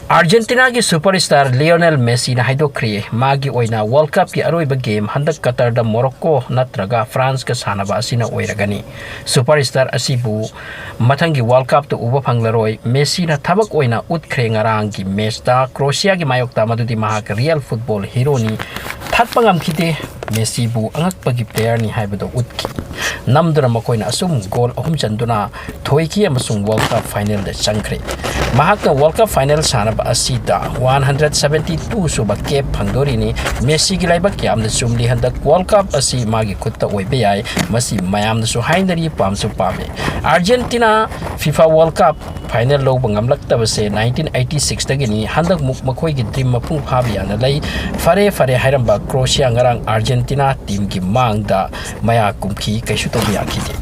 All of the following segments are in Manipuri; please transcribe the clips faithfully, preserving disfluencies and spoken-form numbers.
ꯑꯥꯔꯖꯦꯟꯇꯤꯅꯥꯒꯤ ꯁꯨꯄꯔ ꯁ꯭ꯇꯥꯔ ꯂꯤꯑꯣꯅꯦꯜ ꯃꯦꯁꯤꯅ ꯍꯥꯏꯗꯣꯛꯈ꯭ꯔꯦ, ꯃꯥꯒꯤ ꯑꯣꯏꯅ ꯋꯥꯔꯜ ꯀꯞꯀꯤ ꯑꯔꯣꯏꯕ ꯒꯦꯝ ꯍꯟꯗꯛ ꯀꯇꯔꯗ ꯃꯣꯔꯣꯛꯀꯣ ꯅꯠꯇ꯭ꯔꯒ ꯐ꯭ꯔꯥꯟꯁꯀ ꯁꯥꯟꯅꯕ ꯑꯁꯤꯅ ꯑꯣꯏꯔꯒꯅꯤ꯫ ꯁꯨꯄꯔ ꯁ꯭ꯇꯥꯔ ꯑꯁꯤꯕꯨ ꯃꯊꯪꯒꯤ ꯋꯥꯔꯜ ꯀꯞꯇ ꯎꯕ ꯐꯪꯂꯔꯣꯏ꯫ ꯃꯦꯁꯤꯅ ꯊꯕꯛ ꯑꯣꯏꯅ ꯎꯠꯈ꯭ꯔꯦ ꯉꯔꯥꯡꯒꯤ ꯃꯦꯆꯇ ꯀ꯭ꯔꯣꯁꯤꯌꯥꯒꯤ ꯃꯥꯌꯣꯛꯇ, ꯃꯗꯨꯗꯤ ꯃꯍꯥꯛ ꯔꯤꯌꯦꯜ ꯐꯨꯠꯕꯣꯜ ꯍꯤꯔꯣꯅꯤ꯫ ꯊꯠꯄ ꯉꯝꯈꯤꯗꯦ꯫ ꯃꯦꯁꯤꯕꯨ ꯑꯉꯛꯄꯒꯤ ꯄ꯭ꯂꯦꯌꯔꯅꯤ ꯍꯥꯏꯕꯗꯨ ꯎꯠꯈꯤ꯫ ꯅꯝꯗꯨꯅ ꯃꯈꯣꯏꯅ ꯑꯁꯨꯝ ꯒꯣꯜ ꯑꯍꯨꯝ ꯆꯟꯗꯨꯅ ꯊꯣꯏꯈꯤ ꯑꯃꯁꯨꯡ ꯋꯥꯔꯜ ꯀꯞ ꯐꯥꯏꯅꯦꯜꯗ ꯆꯪꯈ꯭ꯔꯦ꯫ ꯃꯍꯥꯛꯅ ꯋꯥꯔꯜ ꯀꯞ ꯐꯥꯏꯅꯦꯜ ꯁꯥꯟꯅꯕ ꯑꯁꯤꯗ ꯋꯥꯟ ꯍꯟꯗ꯭ꯔꯦꯠ ꯁꯕꯦꯟꯇꯤ ꯇꯨ ꯁꯨꯕ ꯀꯦꯞ ꯐꯪꯗꯣꯔꯤꯅꯤ꯫ ꯃꯦꯁꯤꯒꯤ ꯂꯥꯏꯕꯛ ꯌꯥꯝꯅ ꯆꯨꯝꯂꯤ, ꯍꯟꯗꯛ ꯋꯥꯔꯜ ꯀꯞ ꯑꯁꯤ ꯃꯥꯒꯤ ꯈꯨꯠꯇ ꯑꯣꯏꯕ ꯌꯥꯏ꯫ ꯃꯁꯤ ꯃꯌꯥꯝꯅꯁꯨ ꯍꯥꯏꯅꯔꯤ, ꯄꯥꯝꯁꯨ ꯄꯥꯝꯃꯤ꯫ Argentina FIFA world cup final ꯂꯧꯕ ꯉꯝꯂꯛꯇꯕꯁꯦ ꯅꯥꯏꯟꯇꯤꯟ ꯑꯩꯠꯇꯤ ꯁꯤꯛꯁꯇꯒꯤꯅꯤ꯫ ꯍꯟꯗꯛꯃꯨꯛ ꯃꯈꯣꯏꯒꯤ ꯗ꯭ꯔꯤꯝ ꯃꯄꯨꯡ ꯐꯥꯕ ꯌꯥꯅ ꯂꯩ꯫ ꯐꯔꯦ, ꯐꯔꯦ ꯍꯥꯏꯔꯝꯕ ꯀ꯭ꯔꯣꯁꯤꯌꯥ ꯉꯔꯥꯡ ꯑꯥꯔꯖꯦꯟꯇꯤꯅꯥ ꯇꯤꯝꯒꯤ ꯃꯥꯡꯗ ꯃꯌꯥ ꯀꯨꯝꯈꯤ, ꯀꯩꯁꯨ ꯇꯧꯕ ꯌꯥꯈꯤꯗꯦ꯫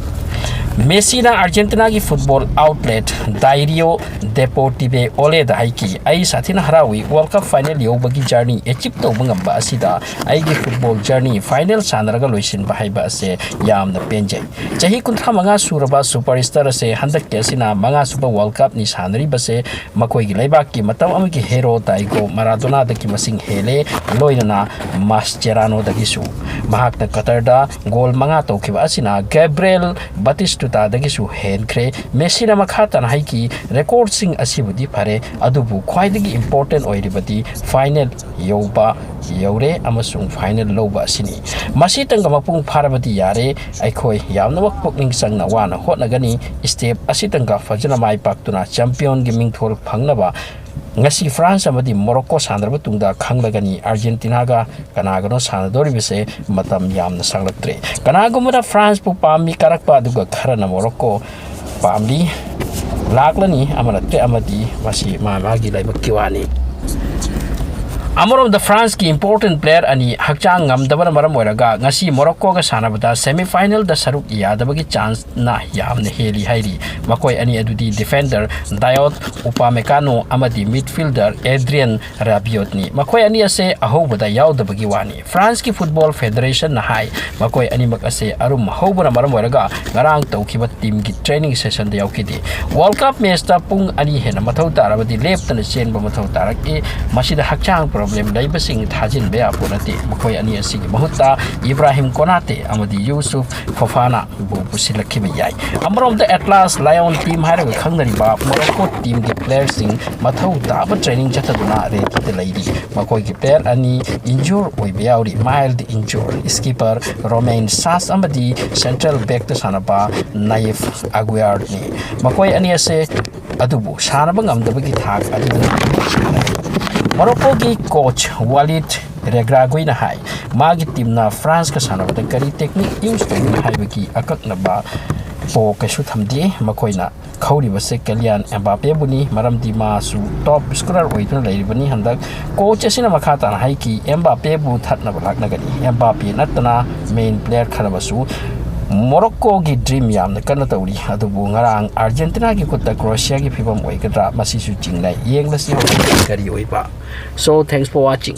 ꯃꯦꯁꯤꯅ ꯑꯥꯔꯖꯦꯟꯇꯤꯅꯥꯒꯤ ꯐꯨꯠꯕꯣꯜ ꯑꯥꯎꯠꯂꯦꯠ ꯗꯥꯏꯔꯤꯑꯣ ꯗꯦꯄꯣꯔꯇꯤꯚꯦ ꯑꯣꯂꯦꯗ ꯍꯥꯏꯈꯤ, "ꯑꯩ ꯁꯥꯊꯤꯅ ꯍꯔꯥꯎꯏ꯫ ꯋꯥꯔꯜ ꯀꯞ ꯐꯥꯏꯅꯦꯜ ꯌꯧꯕꯒꯤ ꯖꯔꯅꯤ ꯑꯦꯆꯤꯞ ꯇꯧꯕ ꯉꯝꯕ ꯑꯁꯤꯗ ꯑꯩꯒꯤ ꯐꯨꯠꯕꯣꯜ ꯖꯔꯅꯤ ꯐꯥꯏꯅꯦꯜ ꯁꯥꯟꯅꯔꯒ ꯂꯣꯏꯁꯤꯟꯕ ꯍꯥꯏꯕ ꯑꯁꯦ ꯌꯥꯝꯅ ꯄꯦꯟꯖꯩ꯫" ꯆꯍꯤ ꯀꯨꯟꯊ꯭ꯔꯥ ꯃꯉꯥ ꯁꯨꯔꯕ ꯁꯨꯄꯔ ꯁ꯭ꯇꯥꯔ ꯑꯁꯦ ꯍꯟꯗꯛꯀꯤ ꯑꯁꯤꯅ ꯃꯉꯥ ꯁꯨꯕ ꯋꯥꯔꯜ ꯀꯞꯅꯤ ꯁꯥꯟꯅꯔꯤꯕꯁꯦ꯫ ꯃꯈꯣꯏꯒꯤ ꯂꯩꯕꯥꯛꯀꯤ ꯃꯇꯝ ꯑꯃꯒꯤ ꯍꯦꯔꯣ ꯗꯥꯏꯒꯣ ꯃꯥꯔꯥꯗꯣꯅꯥꯗꯒꯤ ꯃꯁꯤꯡ ꯍꯦꯜꯂꯦ, ꯂꯣꯏꯅꯅ ꯃꯥꯁꯆꯦꯔꯥꯅꯣꯗꯒꯤꯁꯨ꯫ ꯃꯍꯥꯛꯅ ꯀꯇꯔꯗ ꯒꯣꯜ ꯃꯉꯥ ꯇꯧꯈꯤꯕ ꯑꯁꯤꯅ ꯒꯦꯕ꯭ꯔꯦꯜ ꯕꯥꯇꯤꯁꯇꯨꯇꯥꯗꯒꯤꯁꯨ ꯍꯦꯟꯈ꯭ꯔꯦ꯫ ꯃꯦꯁꯤꯅ ꯃꯈꯥ ꯇꯥꯅ ꯍꯥꯏꯈꯤ, "ꯔꯦꯀꯣꯔꯗꯁꯤꯡ ꯑꯁꯤꯕꯨꯗꯤ ꯐꯔꯦ, ꯑꯗꯨꯕꯨ ꯈ꯭ꯋꯥꯏꯗꯒꯤ ꯏꯝꯄꯣꯔꯇꯦꯟ ꯑꯣꯏꯔꯤꯕꯗꯤ ꯐꯥꯏꯅꯦꯜ ꯌꯧꯕ ꯌꯧꯔꯦ ꯑꯃꯁꯨꯡ ꯐꯥꯏꯅꯦꯜ ꯂꯧꯕ ꯑꯁꯤꯅꯤ꯫ ꯃꯁꯤꯇꯪꯒ ꯃꯄꯨꯡ ꯐꯥꯔꯕꯗꯤ ꯌꯥꯔꯦ꯫ ꯑꯩꯈꯣꯏ ꯌꯥꯝꯅꯃꯛ ꯄꯨꯛꯅꯤꯡ ꯆꯪꯅ ꯋꯥꯅ ꯍꯣꯠꯅꯒꯅꯤ꯫ ꯁ꯭ꯇꯦꯞ ꯑꯁꯤꯇꯪꯒ ꯐꯖꯅ ꯃꯥꯏ ꯄꯥꯛꯇꯨꯅ ꯆꯦꯝꯄꯤꯌꯟꯒꯤ ꯃꯤꯡꯊꯣꯜ ꯐꯪꯅꯕ ꯉꯁꯤ ꯐ꯭ꯔꯥꯟꯁ ꯑꯃꯗꯤ ꯃꯣꯔꯣꯛꯀꯣ ꯁꯥꯟꯅꯔꯕ ꯇꯨꯡꯗ ꯈꯪꯂꯒꯅꯤ ꯑꯥꯔꯖꯦꯟꯇꯤꯅꯥꯒ ꯀꯅꯥꯒꯅꯣ ꯁꯥꯟꯅꯗꯧꯔꯤꯕꯁꯦ꯫ ꯃꯇꯝ ꯌꯥꯝꯅ ꯁꯥꯡꯂꯛꯇ꯭ꯔꯦ꯫ ꯀꯅꯥꯒꯨꯝꯕꯅ ꯐ꯭ꯔꯥꯟꯁꯄꯨ ꯄꯥꯝꯃꯤ ꯀꯥꯔꯛꯄ, ꯑꯗꯨꯒ ꯈꯔꯅ ꯃꯣꯔꯣꯛꯀꯣ ꯄꯥꯝꯂꯤ꯫ ꯂꯥꯛꯂꯅꯤ ꯑꯃ ꯅꯠꯇ꯭ꯔꯦ ꯑꯃꯗꯤ, ꯃꯁꯤ ꯃꯥ ꯃꯥꯒꯤ ꯂꯥꯏꯕꯛꯀꯤ ꯋꯥꯅꯤ꯫ ꯑꯃꯔꯣꯝꯗ, ꯐ꯭ꯔꯥꯟꯁꯀꯤ important player ꯑꯅꯤ ꯍꯛꯆꯥꯡ ꯉꯝꯗꯕꯅ ꯃꯔꯝ ꯑꯣꯏꯔꯒ ꯉꯁꯤ ꯃꯣꯔꯣꯛꯀꯣꯒ ꯁꯥꯟꯅꯕꯗ semifinalꯗ ꯁꯔꯨꯛ ꯌꯥꯗꯕꯒꯤ chanceꯅ ꯌꯥꯝꯅ ꯍꯦꯜꯂꯤ ꯍꯥꯏꯔꯤ꯫ ꯃꯈꯣꯏ ꯑꯅꯤ ꯑꯗꯨꯗꯤ defender Dayot Upamecano ꯑꯃꯗꯤ midfielder Adrien Rabiotꯅꯤ꯫ ꯃꯈꯣꯏ ꯑꯅꯤ ꯑꯁꯦ ꯑꯍꯧꯕꯗ ꯌꯥꯎꯗꯕꯒꯤ ꯋꯥꯅꯤ꯫ ꯐ꯭ꯔꯥꯟꯁꯀꯤ football federationꯅ ꯍꯥꯏ, ꯃꯈꯣꯏ ꯑꯅꯤꯃꯛ ꯑꯁꯦ ꯑꯔꯨꯝ ꯍꯧꯕꯅ ꯃꯔꯝ ꯑꯣꯏꯔꯒ ꯉꯔꯥꯡ ꯇꯧꯈꯤꯕ teamꯒꯤ training sessionꯗ ꯌꯥꯎꯈꯤꯗꯦ꯫ World Cup matchꯇ ꯄꯨꯡ ꯑꯅꯤ ꯍꯦꯟꯅ ꯃꯊꯧ ꯇꯥꯔꯕꯗꯤ ꯂꯦꯞꯇꯅ ꯆꯦꯟꯕ ꯃꯊꯧ ꯇꯥꯔꯛꯏ꯫ ꯃꯁꯤꯗ ꯍꯛꯆꯥꯡ problem ꯂꯩꯕꯁꯤꯡ ꯊꯥꯖꯤꯟꯕ ꯌꯥꯄꯣꯠ ꯅꯠꯇꯦ꯫ ꯃꯈꯣꯏ ꯑꯅꯤ ꯑꯁꯤꯒꯤ ꯃꯍꯨꯠꯇ Ibrahim Konate ꯑꯃꯗꯤ Youssouf Fofanaꯕꯨ ꯄꯨꯁꯤꯜꯂꯛꯈꯤꯕ ꯌꯥꯏ꯫ ꯑꯃꯔꯣꯝꯗ, Atlas Lion team ꯍꯥꯏꯔꯒ ꯈꯪꯅꯔꯤꯕ Morocco teamꯒꯤ playerꯁꯤꯡ ꯃꯊꯧ ꯇꯥꯕ training ꯆꯠꯊꯗꯨꯅ readyꯗ ꯂꯩꯔꯤ꯫ ꯃꯈꯣꯏꯒꯤ player ꯑꯅꯤ injure ꯑꯣꯏꯕ ꯌꯥꯎꯔꯤ꯫ Mild injure skipper Romain Sas ꯑꯃꯗꯤ central backꯇ ꯁꯥꯟꯅꯕ Nayef Aguiarꯅꯤ꯫ ꯃꯈꯣꯏ ꯑꯅꯤ ꯑꯁꯦ ꯑꯗꯨꯕꯨ ꯁꯥꯟꯅꯕ ꯉꯝꯗꯕꯒꯤ ꯊꯥꯛ ꯑꯗꯨꯗ ꯂꯩ꯫ Moroccoꯒꯤ coach Walid Regragui ꯍꯥꯏ, ꯃꯥꯒꯤ teamꯅ Franceꯀ ꯁꯥꯟꯅꯕꯗ ꯀꯔꯤ technique use ꯇꯧꯒꯅꯤ ꯍꯥꯏꯕꯒꯤ ꯑꯀꯛꯅꯕ ꯄꯣ ꯀꯩꯁꯨ ꯊꯝꯗꯦ꯫ ꯃꯈꯣꯏꯅ ꯈꯧꯔꯤꯕꯁꯦ Kylian Mbappeꯕꯨꯅꯤ, ꯃꯔꯝꯗꯤ ꯃꯥꯁꯨ top scorer ꯑꯣꯏꯗꯨꯅ ꯂꯩꯔꯤꯕꯅꯤ ꯍꯟꯗꯛ꯫ Coach ꯑꯁꯤꯅ ꯃꯈꯥ ꯇꯥꯅ ꯍꯥꯏꯈꯤ, Mbappeꯕꯨ ꯊꯠꯅꯕ ꯂꯥꯛꯅꯒꯅꯤ꯫ Mbappe ꯅꯠꯇꯅ main player ꯈꯔ ꯑꯃꯁꯨ Moroccoꯒꯤ dream ꯌꯥꯝꯅ ꯀꯟꯅ ꯇꯧꯔꯤ, ꯑꯗꯨꯕꯨ ꯉꯔꯥꯡ Argentinaꯒꯤ ꯈꯨꯠꯇ Croatiaꯒꯤ ꯐꯤꯕꯝ ꯑꯣꯏꯒꯗ꯭ꯔꯥ, ꯃꯁꯤꯁꯨ ꯆꯤꯡꯅꯩ꯫ ꯌꯦꯡꯂꯁꯤ ꯍꯧꯖꯤꯛ ꯀꯔꯤ ꯑꯣꯏꯕ꯫ So, thanks for watching.